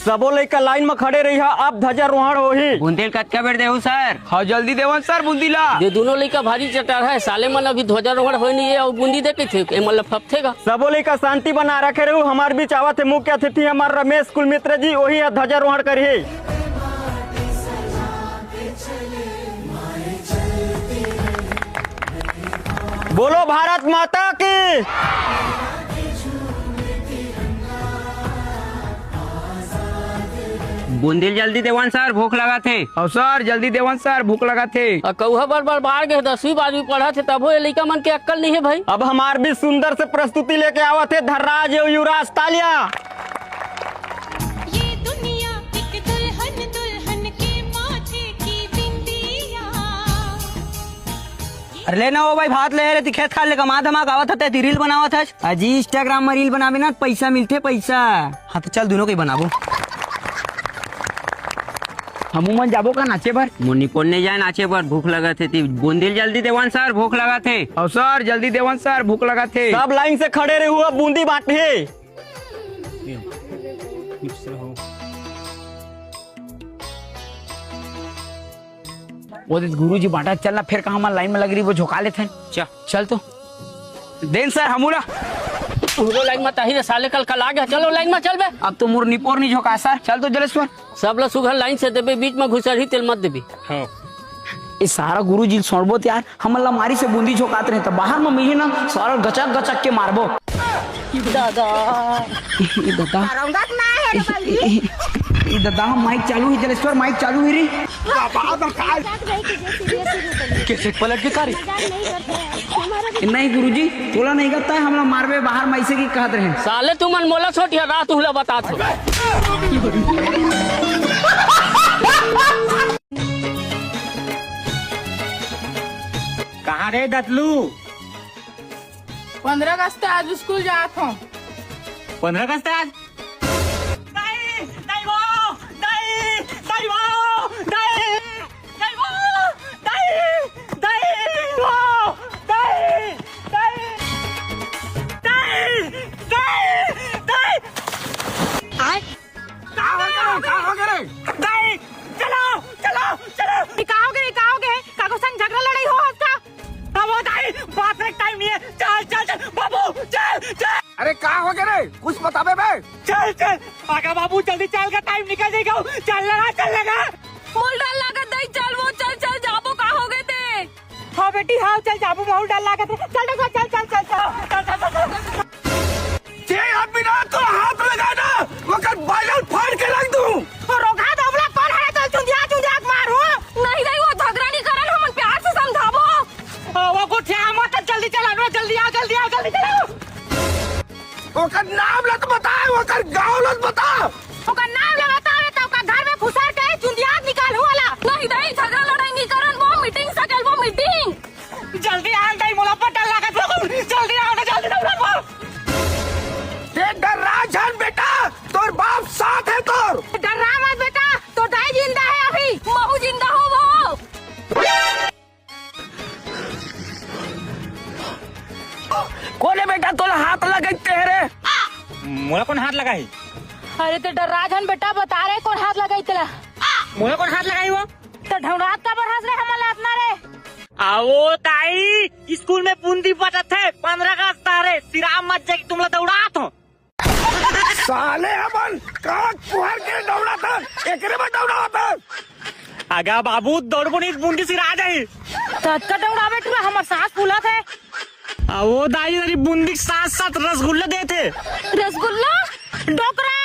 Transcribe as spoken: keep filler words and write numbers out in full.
सबो लइका लाइन म खड़े रहिहा, अब ध्वजारोहण होही। बूंदी ल कतका बेर देहू सर? हाँ, जल्दी देवन सर बूंदी ला। ये दोनों लइका भारी चटार है, साले मन अभी ध्वजारोहण होय नहीं है और बूंदी दे कइथे, ए मन ल फपथे गा। सबो लइका शांति बना रखे रहू। हमार बीच आवत हे मुख्य अतिथि हमार रमेश कुलमित्र जी, वही ह ध्वजारोहण करही। बोलो भारत माता की। बूंदी ल जल्दी देवन सर, भूख लगत हे। अउ सर, जल्दी देवन सर, भूख लगत हे। अ, कौहा बर बर बाढ़ गे, दसवीं बारहवीं पढ़त हे, तभो ये लइका मन के अक्कल नहीं है भाई। अब हमार भी सुंदर से प्रस्तुति लेके आवत हे धर्राज अउ युवराज, तालियां। ये दुनिया एक दुल्हन, दुल्हन के माथे की बिंदिया। अरे ले ना ओ भाई, भात ले रे, ती खेत खार ले कमा धमा के आवत हस, ती रील बनावत हस। अजी Instagram में रील बनाबे ना, पैसा मिलथे पैसा। हाँ तो चल, दोनों के बनाबो। हमू मन जाबो का नाचे बर? मोर निपोर नहीं जाए नाचे बर, भूख लगत हे। ती बूंदी ल जल्दी देवन सर, भूख लगत हे। अउ सर, जल्दी देवन सर, भूख लगत हे। सब लाइन से खड़े रहू, अब बूंदी बांटही। वो दे गुरुजी बांटा, चल ना, फेर कहाँ मन लाइन में लग रही, वो झोंका लेथे। चल। चल तो। देन सर, हमू ला। वो लाइन में ताही रे साले, कल कल आ गया। चलो लाइन में चल बे। अब तो मोर निपोर नहीं झोंका सर। चल तो जलेश्वर। सब ला सुघर लाइन से देबे, बीच में घुसरही तेल मत देबे। हाँ। ए सारा गुरुजी ल सोड़बो त यार, हमन ला मारी से बूंदी झोंकात रहे, त बाहर में मिली ना, सारा गचक गचक के मारबो। दादा। ए दादा। रंगत ना है रे बल्ली। ए दादा, माइक चालू है, जलेश्वर, माइक चालू है रे। कैसे पलट के कारी? नहीं गुरुजी, तोला नहीं करता है, हमला मारबे बाहर में, ऐसे की कहत रहे। साले तुमन मोला छोटिया रात उहला बतात हो। कहाँ रे दतलू? पंद्रह अगस्त आज स्कूल जात हो। पंद्रह अगस्त आज? दाई, दाई वो, दाई, दाई वो, दाई, दाई वो, दाई, दाई वो, दाई, दाई, दाई, दाई, दाई। आय। का हो गे, का हो गे रे? दाई, चलो, चलो, चलो। ये का हो गे, ये का हो गे? काको संग झगड़ा लड़ाई हो आज का? अब वो दाई, बात रे टाइम नहीं है। चल, चल, चल, बाबू, चल, चल। अरे का हो गे रे? कुछ बताबे बे? चल, चल। आगा बाबू, जल्दी चल के टाइम निकल जाएगा। चल लगा, चल लगा। मोल डर लागत दाई, चल वो, चल, चल, जाबो का हो गे ते? हाँ बेटी, हाँ, चल जाबो, मोल डर लागत है। चल, चल, चल, चल, चल, चल। चल, चल, चल, चल। जे आदमी ना तो हाथ लगा ना, ओकर बाइल फाड़ के रख दूं। तो रोगा दबला कौन है, चल चुंदिया, चुंदिया के मारू। नहीं, नहीं, वो झगड़ा नहीं करन, हमन प्यार से समझाबो। आ, वो गुठिया मत, जल्दी चला ना, जल्दी आओ, जल्दी आओ, जल्दी चला। ओकर नाम ल तो बता, ओकर गांव ल तो बता। ओकर नाम ल बतावे त ओकर घर में घुसर के चुंदिया निकालहूं वाला। नहीं, नहीं, झगड़ा लड़ाई नहीं करन, वो मीटिंग सकेल, वो मीटिंग। जल्दी आ, नहीं मोला पर डर लागत हो। जल्दी आओ ना, जल्दी दौड़ा वो। ते डर्रा झन बेटा, तोर बाप साथ है तोर। डर्रा मत बेटा, तोर दाई जिंदा है अभी। महू जिंदा हो वो। कोन हे बेटा, तोला हाथ लगाई ते रे? मोला कोन हाथ लगाई? अरे ते डर्रा झन बेटा, बता रे कोन हाथ लगाई तेला? मोला कोन हाथ लगाई वो? त ढौंड़ात काबर हस रे हमन ला अतना रे? आवो ताई, स्कूल में बूंदी बटत हे, पंद्रह अगस्त आ रे, सिराम मत जाए कि तुमला दौड़ात हो। साले हमन कांच कुहर के दौड़ात हन, एकरे बर दौड़ात हन। अगा बाबू, दौड़बो नहीं, बूंदी सिरा जाही। ततका दौड़ाबे टूरा, हमर सांस फूलत हे। आ, वो दाई, तेरी बूंदी के साथ साथ रसगुल्ला देथे। रसगुल्ला? डोकरा,